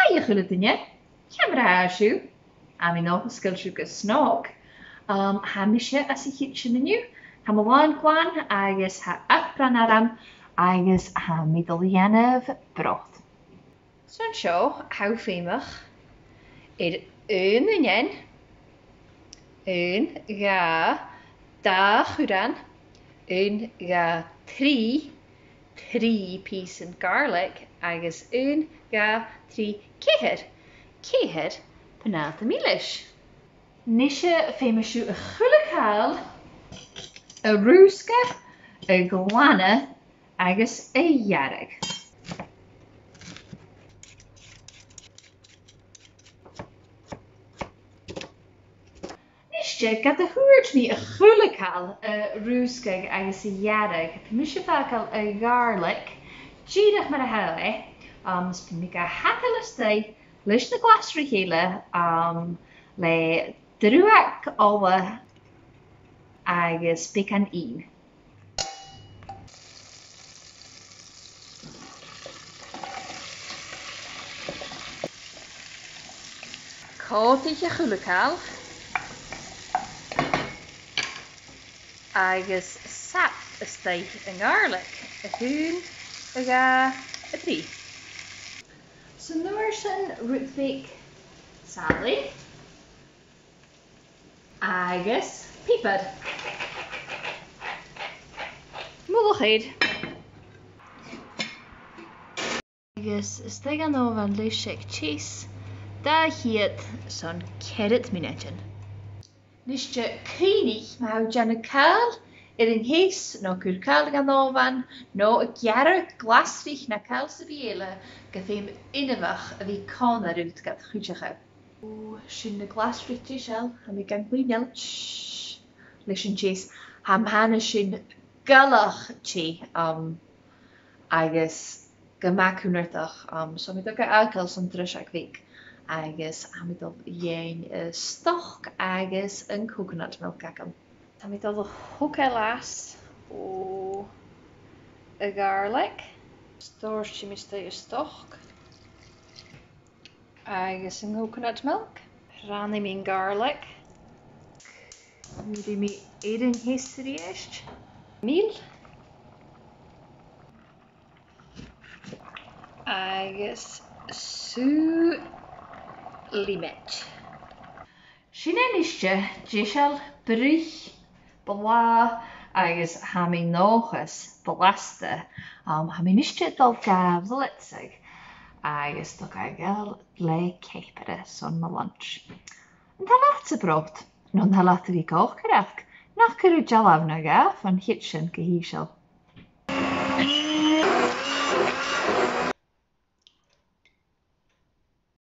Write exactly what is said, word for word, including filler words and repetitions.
Hey a h-uile duine, ciamar a tha sibh? Tha mi an dòchas gu bheil sibh gu snog. Um, tha mise anns a' chidsin an-diugh, tha mo làmhan glan agus tha apron orm agus tha mi a' dol a dhèanamh brot. So an seo, tha thu feumach air aon uinnean, aon, dhà, dà churran, aon, dhà, trì, trì pìosan garlic agus aon, dhà, trì, ceithir, ceithir pnata milis. Nise feumaidh sibh a h-uile càil a rùsgadh, a ghlanadh agus a ghearradh. Nise, ged a thuirt mi a h-uile càil a rùsgadh agus a ghearradh, tha mise a' fàgail a' gharlic dìreach mar a tha e, um, is bidh mi ga thadhal a-staigh leis na glasraich eile, um, le drùdhag ola agus beagan ìm. Còmhdaich a h-uile càil agus salt a-staigh an garlic. A h-aon, a dhà, a trì. 'S an uair sin rud beag salaid agus piobar. Mullach air. Agus a-staigh dhan àmhainn leis aig teas dà cheud son ceithir mionaidean. Nise, cuimhnich, ma tha thu a' dèanamh càil air an teas, no a' cur càil dhan àmhainn, no a' gearradh glasraich no càil sam bith eile, gu feum inbheach a bhith còmhla riut gad chuideachadh. Ò, sin na glasraich deiseil, tha mi gan cluinneil, shh, leis an teas. Tha m' fhànais sin gu lèir teth, um, agus gu math cunnartach, um, so tha mi a' dol ga fhàgail son driseag bheag, agus tha mi a' dol a dhèanamh, uh, stoc agus an coconut milk agam. Tha mi a' dol a thogail às, ò, a' gharlic. Stòrsaidh mi a-staigh an stoc agus an coconut milk. Rànaidh mi an garlic. Bidh mi air an teas a-rithist. Mil. Agus sùgh liomaid. Sin e a-niste, deiseil, bruich, blàth agus tha mi an dòchas blasta. Um, tha mi a-niste a' dol ga bhlitzeadh agus a' dol ga ghabhail le ceapaire son mo lunch. An toil leatsa brot? No an toil leat a bhith a' còcaireachd? Nach cuir thu dealbh no dhà fon chidsin gu h-ìosal.